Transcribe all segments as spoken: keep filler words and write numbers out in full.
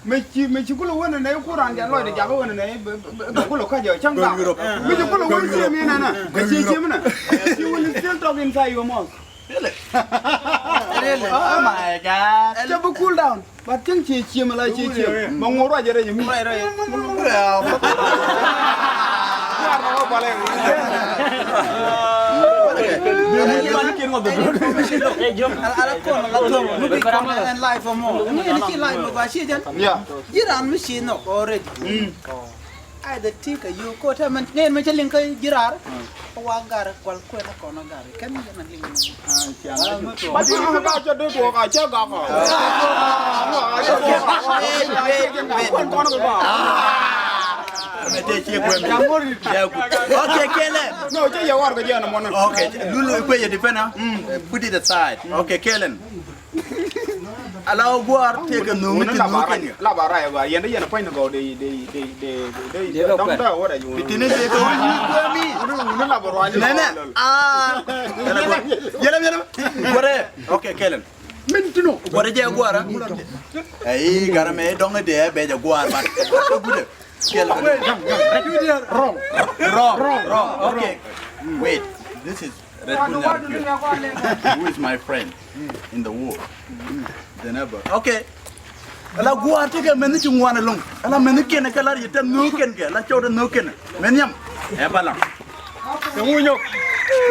Mɛ ci, mɛ ci kulɛ wänɛ nɛ ku raan jɛ lɔcdɛ jakä wänɛ nɛ bɛ kulɛ kɔc jɛ cäŋ gak. Mɛ ci kulɛ wänɛ ciɛ mi nɛnɛ. Mɛ ci ciɛ mi nɛ. Ci wänɛ still talk inside your mouth. Really? Really? Oh my God. Cɛ bi cool down. But thing ciɛ ciɛ mi la ciɛ ciɛ. Mɛ ŋuɔr ruacɛ rɛy mi. Ala kɔn la tɔm mi bi kɔn ɛn live mɔ. Ni ni ci live mɔ ba ci jɛn. Yeah. Jiran mi ci nɔ already. Ai dɛ ti ka yu ko tɛ mɛn ŋɛn mɛ cɛ liŋ kä jirar. Wa gar kual kuɛ na kɔn gar kɛn mɛ jɛ na liŋ. Ba ti ŋa ba cɛ dut wä ka cɛ gak. Kɔn kɔn kɛ ba. Okay, Kelen. No, cɛ yɛ war kɛ jɛ na mɔnɛ. Okay, lulu kue yɛ dipɛna. Put it aside. Okay, Kelen. Ala guar tëëkɛ nööŋni ti nööŋ kɛn. La ba raya ba yɛn yɛn pɔny ni gɔw de de de de de dɔŋ da wara yu. Pitini tëëkɛ wä yi guami. Ni la ba raya. Nɛnɛ. Ah. Yɛlɛ yɛlɛ. Guarɛ. Okay, Kelen. Min tino. Guarɛ jɛ guara. Ei, gara mɛ dɔŋ de bɛ jɛ guar ba. Gude. Kelen. Wrong. Wrong. Wrong. Okay. Wait. This is Red Bull Nyarkio, who is my friend in the world. The neighbor. Okay. Ala guar ti kɛ mɛn ni ci ŋuan along. Ala mɛn ni kɛn kɛ lar yɛ tɛ no kɛn kɛ la cɔw tɛ no kɛn. Mɛn yam. Ɛ balam. Ɛ ŋu nyɔk.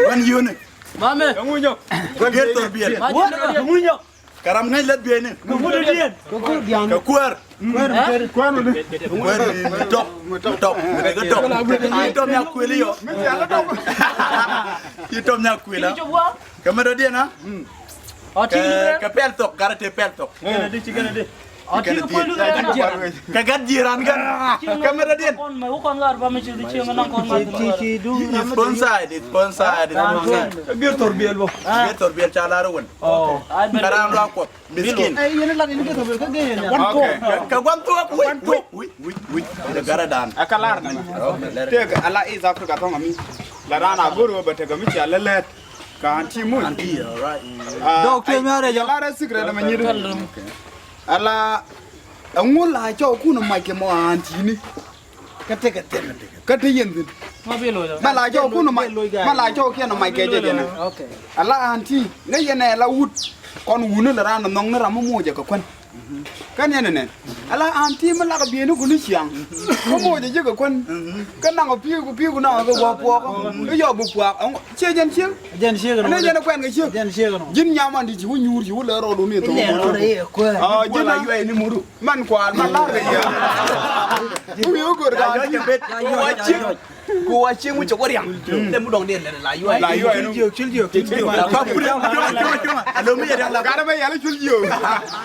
Wan yone. Mame. Ɛ ŋu nyɔk. Gɛr thor biɛl. Ɛ ŋu nyɔk. Karam ŋäc lät bieyni. Kɛ kuäär. Kuäär mi tɔk. Mi tɔk. Mi tɔk. Mi tɔk mi akuëli yɔ. Ci tɔm nya kuëla. Kɛ mi dɔ̱diɛn a. Kɛ pɛl thok. Garɛ tëë pɛl thok. Kɛ gat ji̱ ran kɛn. Kɛ mɛ dɔ̱diɛn. It's sponsored, it's sponsored, it's sponsored. Gir thor biɛl bɔ. Gir thor biɛl ca lar wän. Kɛ ran luak kuɔth. Miskin. Kɛ guan thuɔk. Wi̱c, wi̱c, wi̱c, wi̱c. Jɛ garadan. Ɛ ka lar ni. Tëëk ala East Africa thɔŋ ami. La ran a go̱r wä bɛ tëëk ami cia lɛ lɛt. Ka anti muc. Anti, all right. Dɔk tueŋ mi a rɛc ɔ. Lar ɛ secret ɛmɛ nyit. Ala ɛŋu la cɔw kun mac kɛ mɔ antini. Kä tekɛ thil kä te yɛn thi̱n. Mɛ la cɔw kun mac, mɛ la cɔw kiɛn mac kɛ jɛ jɛ nɛ. Ala anti ŋäc yɛn ɛ la wut kɔn wuni la ran nhɔŋni ram mi moc ɛ kɛ kuän. Kɛn yɛn ɛnɛn ala anti mi lak bieni kuni ciaŋ. Kä moc ɛ jɛ kɛ kuän. Kä naŋ pi̱i̱ku pi̱i̱ku naŋ kɛ guɔ puɔk. Kä yɔ bi puak. Ciɛ jɛn ciek. Jɛn ciek. Ɛn jɛn kuɛn kɛ ciek. Jɛn ciek. Ji̱n nyaman ti ci wä nyuur ci wä lɛ rɔɔdu ni thok. Ji̱n la yuay ni muru. Man kual man lar kɛ yɛ. Ku wi̱i̱ wä gör ka. Ku wa cieŋ. Ku wa cieŋ mi cɛ wä riaŋ. Lɛ mi dɔŋ dee lɛ la yuay. La yuay. Cil jiök, cil jiök, cil jiök. Ka kuri. Alo mi yɛ riaŋ la. Ka rɛ bɛ yɛlɛ cil jiök.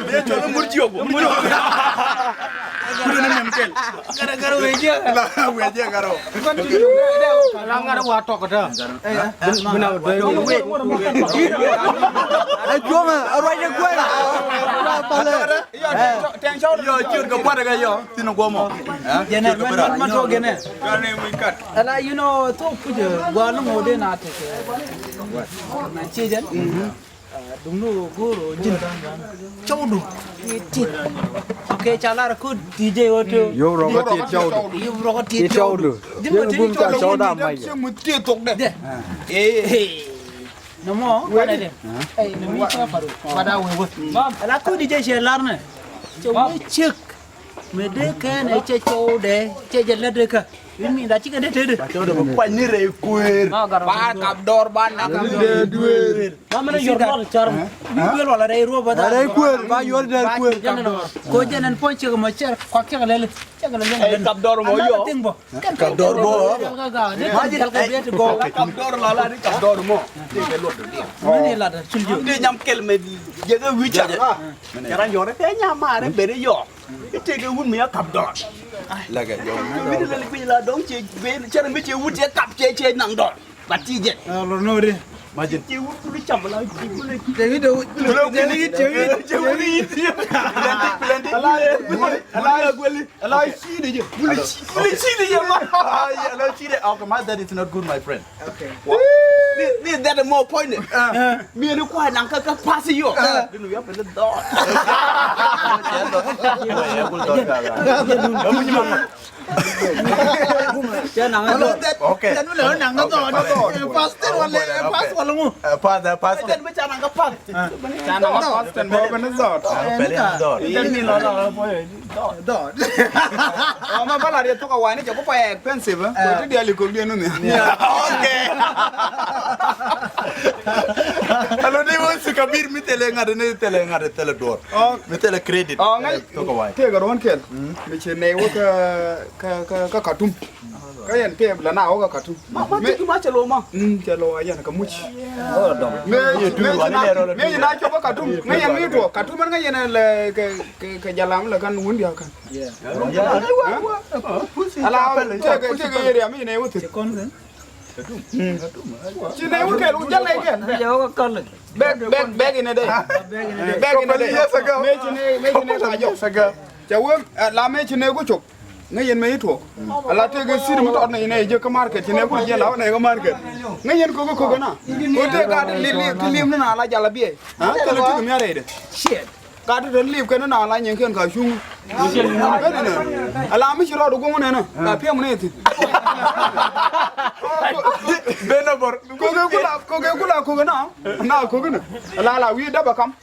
Dee cɔl mur jiök. Mur jiök. Kuri ni mɛm kɛl. Kara kara wee jiɛ. La wee jiɛ kara. La ŋara wa tɔk ta. Ɛ juɔŋ a ruac ni kuɛn. Palɛ. Yɔ ciöt kɛ puatkɛ yɔ thin guɔmɔ. Jɛnɛ mɛn mɛn mɛn tuɔk jɛnɛ. Ɛla you know thok pucɛ gua̱a̱l ni ŋo̱o̱dɛ na tekɛ. Na ciecɛn. Duŋdu go̱o̱r ɔ ji̱n cɔwdu. Tit. Ok ca lar ko D J wä to. Yop rɔk tit cɔwdu. Yop rɔk tit cɔwdu. Ji̱n bä tit cɔwdu. Cɔwdu a mac. Nɔmɔ wanɛ dɛ. Ɛy nɔmɔ cɛ faru. Wada wewä. Ala ko D J cɛ lar nɛ. Cɛ wä cek. Mëë dee kɛn ɛ cɛ cɔwdɛ cɛ jɛ lät dee kä. Wi̱n mi da cikɛ dee tëëdɛ. Ba cɔwdɛ ba kuany ni rɛy kuëër. Ba kap dɔɔr ba nak. Dee duëër. Ba mɛn a yuɔr lɔt car. Bi duëër wala rɛy ruɔp ba da. Rɛy kuëër ba yuɔr dee kuëër. Ko jɛn ɛn puɔ̱ny ciek mɔ cɛr kɔk ciek lɛl. Ciek lɛl. Ɛy kap dɔɔr mɔ yɔ. Kap dɔɔr bɔ. Kap dɔɔr la la ni kap dɔɔr mɔ. Mini la da cul jiök. Ti nyam kɛl mɛ jɛ kɛ wi̱i̱ cak. Kɛra nyɔrɛ kɛ nyam marɛ beri yɔ. Itekɛ wut mi a kap dɔɔr. Lɛkɛ jɔw. Mini lɛl kui̱ la dɔŋ cɛ ben cɛ mi cɛ wut cɛ kap cɛ cɛ naŋ dɔɔr. Ba ti jɛ. Lɔ nɔ ri. Ma jɛ. Cɛ wut kuli cam la kuli. Cɛ wut cɛ wut cɛ wut cɛ wut. Plenty plenty. Ala ala gweli. Ala ci de jɛ. Wuli ci wuli ci de jɛ ma. Ala ci de. Okay, ma, that is not good, my friend. Okay. Ni, ni that more point. Mi̱i̱ ni kuay naŋ kä, kä pass yɔ. Dinu ya pele dɔɔt. Cɛ naŋ kä dɔɔt. Okay. Cɛ naŋ kä dɔɔt. Pass ten wala, pass wala ŋu. Pass, pass ten. Cɛ naŋ kä pass ten. Pele dɔɔt. Dɔɔt. Ɔ, ma bala riet thok a wani jɛ ku pa expensive, eh? Ko ti diali ko bien ni. Okay. Alo ni wo si kabir mi tele ŋa̱t ni tele ŋa̱t tele dɔɔr. Oh. Mi tele credit. Oh, ŋa̱c. Thok a wani. Tëë ka ruɔ̱n kɛl. Mi ci nɛy wä ka, ka, ka, ka Katum. Kä yɛn pɛm la na wä kä Katum. Ma, ma, tiki ma cɛ lo ma. Mm, cɛ lo yɛn kä muc. Mëë, mëë ci na, mëë ci na cop kä Katum. Ŋäc yɛn mi tuɔ Katum, ŋäc yɛn lɛ kɛ, kɛ, kɛ jalam lɛ kan wun diakan. Ala tëë kɛ, tëë kɛ area mi ci nɛ wä thil. Ci nɛ wä kɛl, wä jal lɛ kɛl. Bɛk, bɛk, bɛk in a day. Bɛk in a day. Mëë ci nɛ, mëë ci nɛ ka jɔk. Cɛ wä, eh, la mëë ci nɛ ku cop. Ŋäc yɛn mëë tuɔɔk. Ala tëëk ɛ sit mi tɔt nɛy nɛy jek kä market, ci nɛy kul jiɛn la wä nɛy kä market. Ŋäc yɛn ko̱k ko̱k ɛna. Ko tëëk ka ti lim, ti lim ni na la jal a biɛy. Ha, thilɛ ti mi a rɛydɛ. Shit. Ka ti te lip kɛn na la nyɛn kɛn ka cuŋ. Ala mi ci rɔɔd guŋ nɛnɛ. Ka piɛm nɛ thi̱n. Ben a bɔr. Ko̱k ɛ kula, ko̱k ɛ kula ko̱k ɛna. Na ko̱k ɛna. Ala la wi̱i̱ dap a kam.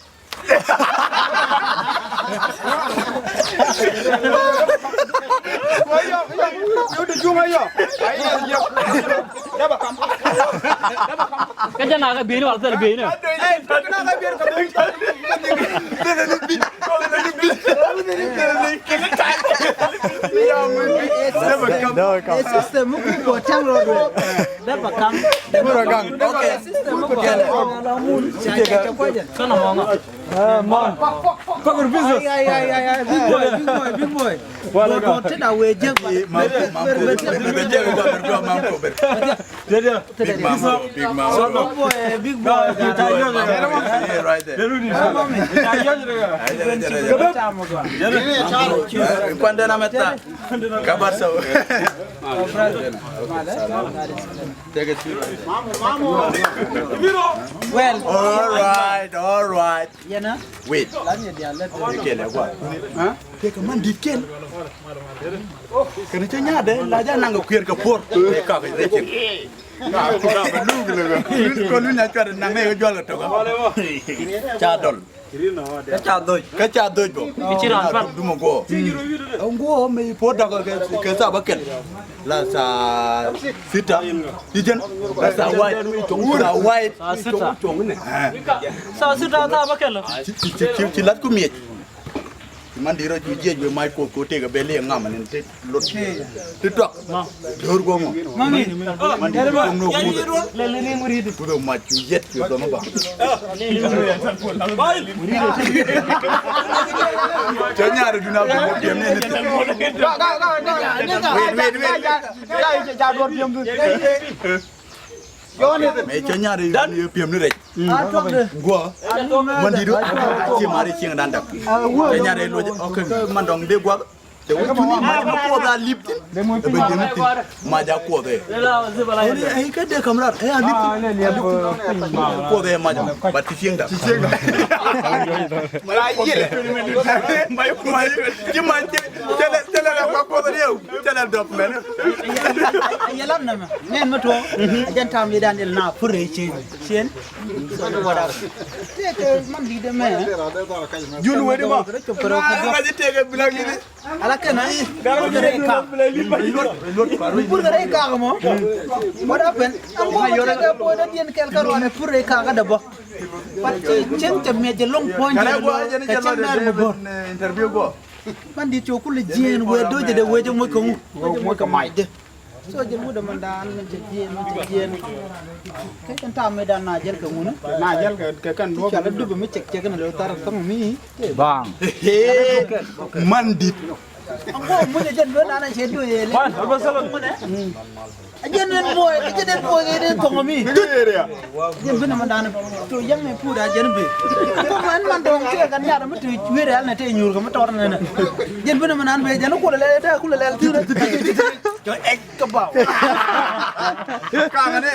Kä jɛ na kɛ bieyni wal thil bieyni. System mi ku bɔ tɛŋ rɔɔd wɛ. Dap a kam. Dap a kam. System mi ku bɔ tɛŋ rɔɔd wɛ. Kɔn mɔŋɔ. Ah, man. Fucking business. Ay, ay, ay, ay, ay. Big boy, big boy, big boy. Wala ka. Don't tell we jek ba. Big mama, big mama. Big mama, big mama. Big boy, big boy. Right there. Kwanda na meta. Kabaso. Take it. Well. All right, all right. Yɛnä. Wait. Lan yɛ diaal lɛ. Kɛl ɛ gua̱a̱th. Huh? Tëëkɛ man di̱t kɛl. Kɛn cä nyaatdɛ la jɛ naŋ kɛ kuiɛr kɛ puɔr. Ɛ kak rɛcin. Kɔ lun na cuat naŋ ɛ jual kɛ tok. Ca dɔl. Kä ca dhoc. Kä ca dhoc bɔ. I̱ ci raan pan. Dumɔ guɔ. Ɛ guɔ mɛ i̱ puɔr dɔk kɛ, kɛ thaa bä kɛl. La saa sita. I̱ jɛn. La saa wait. Saa wait. Saa sita. Saa sita thaa bä kɛl. Ci, ci, ci, ci, ci lat ku miec. Ci man di rɔ cu jiec wee mac Kuɔth ko tëëkɛ bɛ liɛ ŋam ni ti lot. Ti tuak. Döör guɔ ŋɔ. Man di rɔ ŋɔ kuth. Kuth mac cu yet cu dɔm ba. Cɛ nyaar dun a bɛ piɛm ni ni ti. Wait, wait, wait. Mɛ cɛ nyaar yɛ piɛm ni rɛc. Guɔ. Man di do a ci mari cieŋ dan dak. Cɛ nyaar yɛ luɔc ok man dɔŋ de guɔ. Cɛ wä cuni ma ma kuɔth a lip tin. Bɛ jɛ ni tin. Ma ja kuɔth ɛ. Ɛ kä de kamrar ɛ a lip tin. Kuɔth ɛ ma ja. Ba ti cieŋ dak. Ma yel. Ma yel. Ci ma ci. Cɛ lɛ, cɛ lɛ la kuɔth ɛ. Cɛ lɛ dɔp mɛn. Yɛ lam nɛmɛ. Nɛn mi tuɔɔk. Jɛn tam yɛ dan il na pur rɛ cien. Cien. Tëëkɛ man di̱t ɛmɛ. Jun wee di ma. Ŋa̱c tëëkɛ bilak yini. Ala kɛn a. Pur kɛ rɛy kak. Pur kɛ rɛy kak mɔ. What happened? An bɔ tëëkɛ bɔ dee diɛn kɛl kä ruanɛ pur rɛy kak kä dee bɔ. But cieŋ cɛ miɛ jɛ loŋ puɔ̱ny jɛ lɔ kɛ cieŋ dɛr mi bor. Interview bɔ. Man di̱t cu kulɛ jiɛɛn wee do̱cɛ dee wee jɛ moc kɛ ŋu. Moc kɛ mac dee. So jɛ mudɛ mɛn daan mɛn cɛ jiɛɛn mɛn cɛ jiɛɛn. Kɛ kɛn tam mi daan na jɛl kɛ ŋun. Na jɛl kɛ kɛn duɔk. Cɛ la dup mi cɛk cɛk ni lɛ thar thɔŋ mi. Bang. Man di̱t. An kɔ mucɛ jɛn duɔk naan cɛ duɔk yɛ lɛ. Wan, wan, wan. A jɛn ɛn buɔy, a jɛn ɛn buɔy, ɛn ɛn thɔŋ mi. Ni kɛ area. Jɛn bi ni man dan to yɛŋ ni puda jɛn bi. Ko man man dɔŋ tɛ kan yar mi te cuɛ rɛl ni te nyur ko mi tɔr ni ni. Jɛn bi ni man dan bi jɛn kulɛ lɛ te kulɛ lɛ ti. Jɔ ɛc kɛ baw. Kaŋ ni.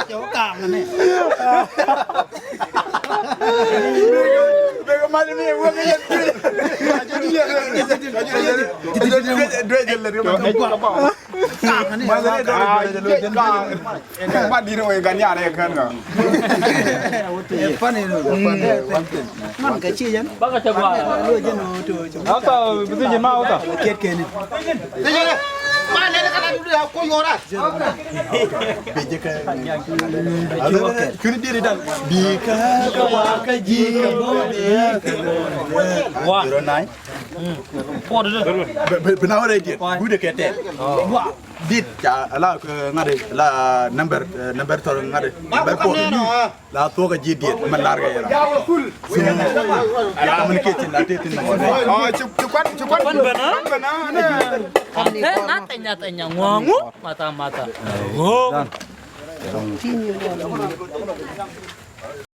Jɔ kaŋ ni. Bɛ kɛ mal mi wä kɛ yɛn. Due jɛ lɛ. Man ka ci yɛn. Ba ka cɛ gua. Aka bi ti jin ma wata. Kiet keni. Ba lɛ ka la du ya ko yora. Bi jɛ ka. Kuni diri dan. Bi ka wa ka ji. Wa. Zero nine. Puɔt dee. Bi na wä rɛ diet. Gude kɛ tɛt. Dit ca la ŋa̱t la number, number tɔr ŋa̱t number four. La thuɔk a ji̱ diet mɛ lar kɛ yɛn. Ala mɛ ni kɛ tin la te tin nɔmɔ. Ci kuan ci kuan bɛna bɛna. Ante na tɛnya tɛnya ŋuaŋu mata mata.